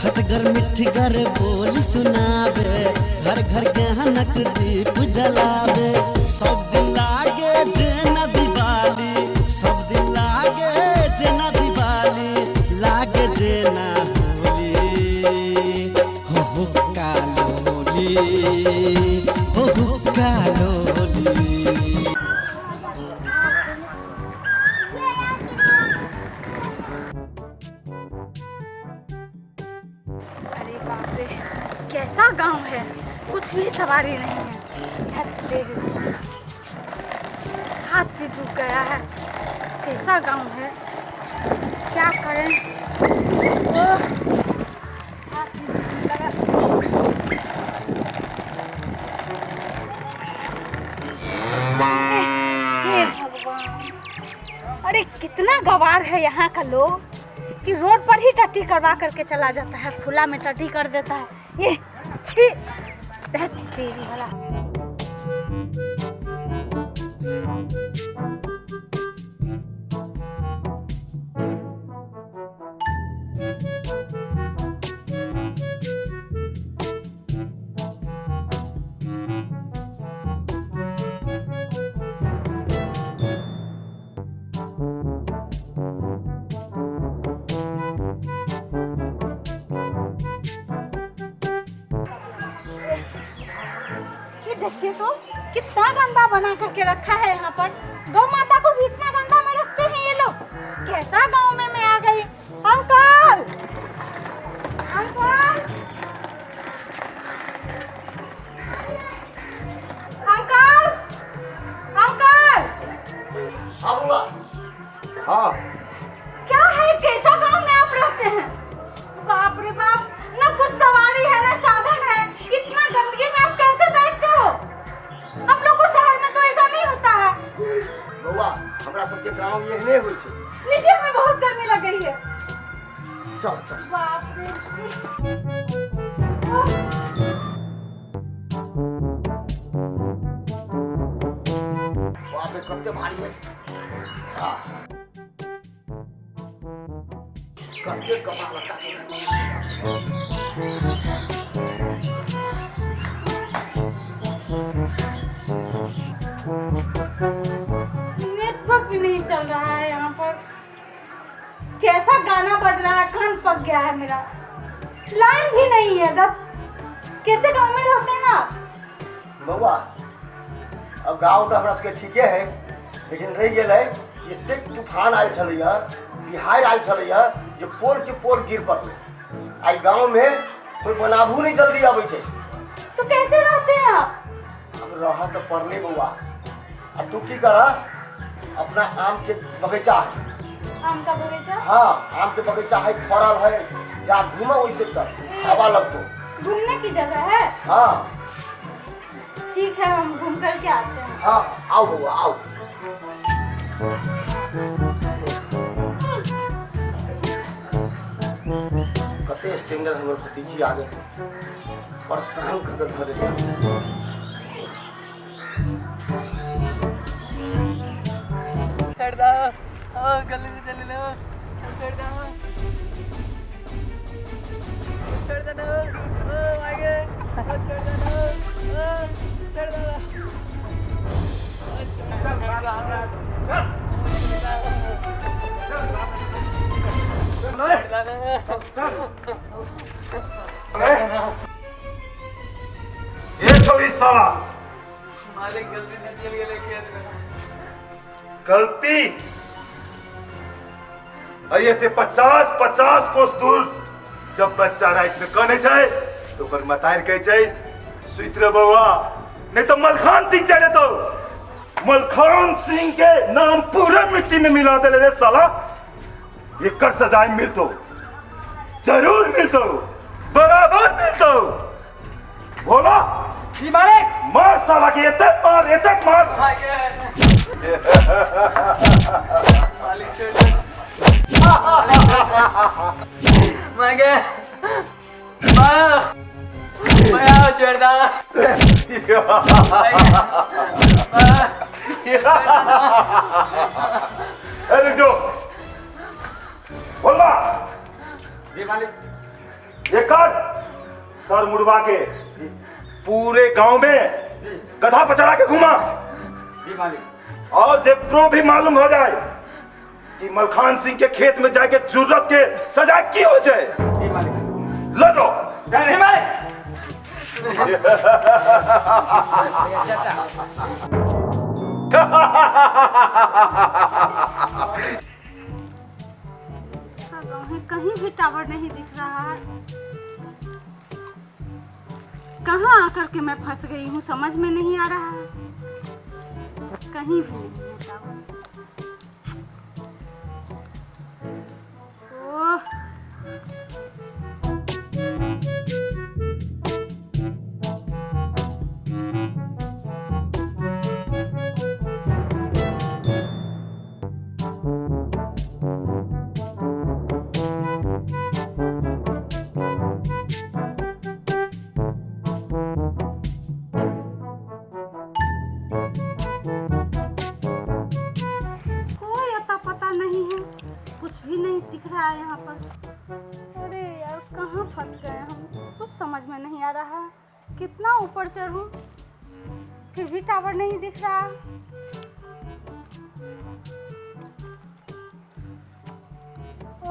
खटगर मिठगर बोल सुनावे, घर घर गहनक दीप जलावे। सब दिन लागे जेना दिवाली, सब दिन लागे जेना दिवाली, लागे जेना होली, हो हो कालोली, हो हो कालोली। अरे बाप रे, कैसा गांव है, कुछ भी सवारी नहीं है। तेरी हाथ भी दुख गया है। कैसा गांव है, क्या करें। ओह, हाथ भी दुखने लगा। हे भगवान, अरे कितना गवार है यहाँ का लोग कि रोड पर ही टट्टी करवा करके चला जाता है, खुला में टट्टी कर देता है। ये छी, धत तेरी भला। ये देखिए तो कितना गंदा बना करके रखा है यहाँ पर। गौ माता को भी इतना गंदा में रखते हैं ये लोग। कैसा गांव में मैं आ गई। Uncle, uncle, uncle, uncle. हाँ बुआ। हाँ, क्या है, कैसा गांव में आप रहते हैं? बाप रे बाप, न कुछ सवारी है न साधन है, इतना गंदगी में आप कैसे बैठते हो? हम लोग को शहर में तो ऐसा नहीं होता है। बौआ, हमरा सबके गाँव एहने होइ छै। लीजिए, हमें बहुत गर्मी लग गई है। चल चल। बाप रे, ओह, बाप रे, कते भारी है। आह। कते कपड़ा लत्ता छै। नेटवर्क भी नहीं चल रहा है यहाँ पर। कैसा गाना बज रहा है, कान पक गया है मेरा। लाइन भी नहीं है। दस कैसे गांव में रहते हैं आप? बौआ, अब गाँव तऽ हमरा सबके ठीके है, लेकिन रहि गेलै एतेक तूफान आयल छलैया, बिहाड़ि आयल छलैया जे पोल के पोल गिर पड़लै। आइ गाँवमे कोइ बनाबू नहि जल्दी अबै छै। तो कैसे रहते हैं आप? अब रह तऽ पड़लै बौआ। आ तू की कर, अपना आम के बगीचा है। आम का बगीचा? हाँ, आम के बगीचा है, फड़ल है, जा घूमा वैसे तर हवा लगतो। घूमने की जगह है? हाँ। ठीक है, हम घूम करके आते हैं। हाँ, आओ बौआ आओ। कते स्टैंडर्ड हमर भतीजी आ गेल, परेशान कऽ के धऽ देलकै। छोड़ दो, ओ गली से चले लो, छोड़ दो, छोड़ दो ना, ओ आगे, ओ छोड़ दो ना, ओ छोड़ दो ना। ये छौ ई साला। मालिक गलती से चल गेलै खेत में। गलती ऐसे 50-50 कोस दूर जब बच्चा रात में कने छै तो ओकर मतार कहै छै सुति रह बौआ, नहीं तो मलखान सिंह चले तो मलखान सिंह के नाम पूरा मिट्टी में मिला देले रे साला। एकर सजाए मिलतो, जरूर मिलतो, बराबर मिलतो। बोला जी मालिक। मार साला के, एतेक मार, एतेक मार। मालिक छोड़ दो। मागे मारो, मारो, छोड़ दो। अरे जो बोला जी मालिक। एकर सर मुड़वा के पूरे गांव में गधा पर चढ़ा के घुमा। जी मालिक। और जब भी मालूम हो जाए कि मलखान सिंह के खेत में जाके जुर्रत के सजा की हो जाए। जी मालिक। लड़ो। जी मालिक। गाँव है, कहीं भी टावर नहीं दिख रहा है। कहाँ आकर के मैं फंस गई हूँ समझ में नहीं आ रहा है। कहीं भी नहीं है टावर। ओह, कोई अता पता नहीं है, कुछ भी नहीं दिख रहा है यहाँ पर। अरे यार कहाँ फंस गए हम, कुछ समझ में नहीं आ रहा है। कितना ऊपर चढ़ूं फिर भी टावर नहीं दिख रहा।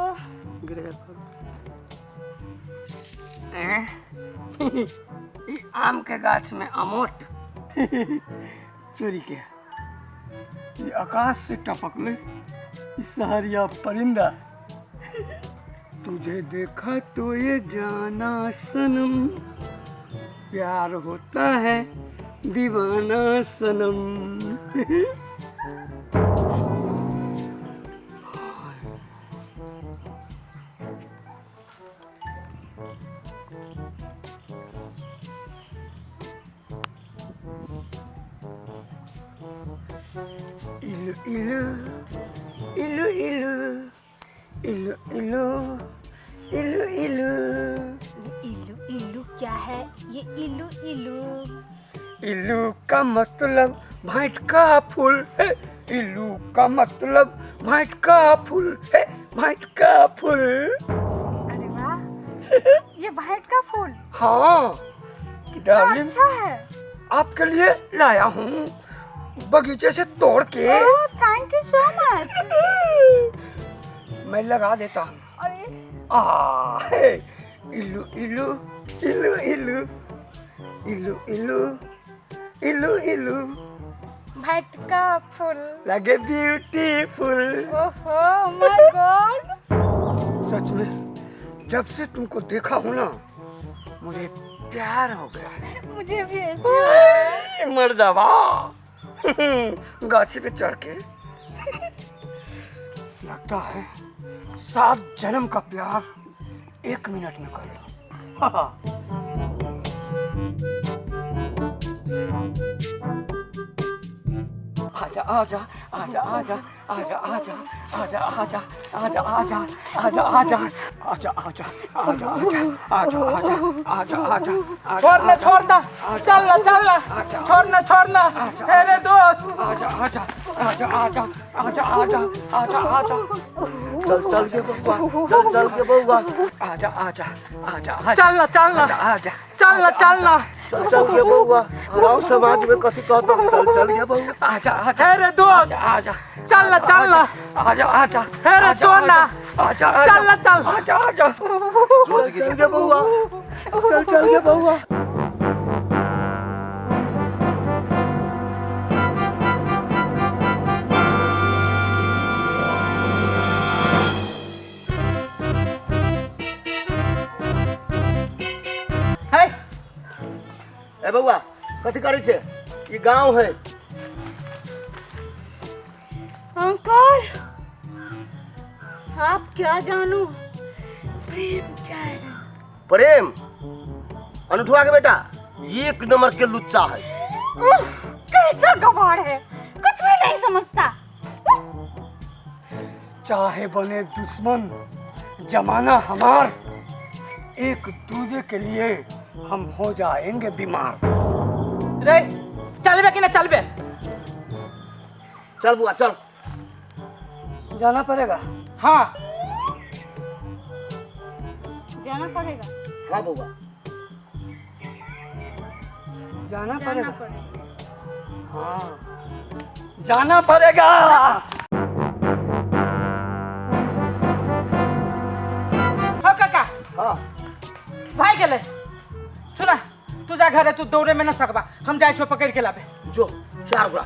ओह, ई आम के गाछ में अमोट चोरी के ई आकाश से टपकले ई सहरिया परिंदा। तुझे देखा तो ये जाना सनम, प्यार होता है दीवाना सनम। इलु इलु इलु इलु इलु इलु इलु इलु। ये इल्लू इल्लू क्या है? ये इल्लू इल्लू। इल्लू का मतलब भांट का फूल है। इल्लू का मतलब भांट का फूल है, भांट का फूल। अरे वाह, ये भांट का फूल। हाँ कितना डार्लिंग, अच्छा है। आपके लिए लाया हूँ बगीचे से तोड़ के। Thank you so much. मैं लगा देता हूँ। अरे आ हे, इल्लू इल्लू इल्लू इल्लू इल्लू इल्लू इल्लू इल्लू। भांट का फूल लगे ब्यूटीफुल। ओहो my God. सच में जब से तुमको देखा हूँ ना, मुझे प्यार हो गया है। मुझे भी ऐसे हो रहा है। मर जावा गाछी पे चढ़ के। लगता है 7 जन्म का प्यार 1 मिनट में कर लो। आजा आजा आजा आजा आजा आजा आजा आजा आजा आजा आजा आजा आजा आजा आजा आजा आजा आजा आजा। छोड़ ना, छोड़ ना, चल ना, चल ना, छोड़ ना, छोड़ ना, तेरे दोस्त। आजा आजा आजा आजा आजा आजा आजा आजा। चल चल के बउआ, चल चल के बउआ। आजा आजा आजा आजा। चल ना, चल ना, आजा चल ना, चल ना, चल चल के बउआ, गांव समाज में कथी कहतो, चल चल के बउआ। आजा आजा तेरे दोस्त। आजा चल ना, चल ना, आजा आजा। तेरे सोना। आजा चल ना, चल। आजा आजा। चल चल के बउआ, चल चल के बउआ। है ए बउआ, कथी करै छै? ई गांव है। अंकल आप क्या जानू प्रेम क्या है। प्रेम अनुठुआ के बेटा एक नंबर के लुच्चा है। उह, कैसा गवार है, कुछ भी नहीं समझता। चाहे बने दुश्मन जमाना हमार, एक दूसरे के लिए हम हो जाएंगे बीमार। रे चलबे कि ना चलबे? चल बुआ चल, जाना पड़ेगा। हाँ जा जाना पड़ेगा। हाँ बउआ। जाना जाना पड़ेगा। पड़ेगा। हाँ, जाना पड़ेगा। हो काका। हाँ। भाई गेलै। सुना, तू जा घरे, तू दौड़े में न सकबा, हम जाइ छो पकड़ के लाबे। जो चार गोरा।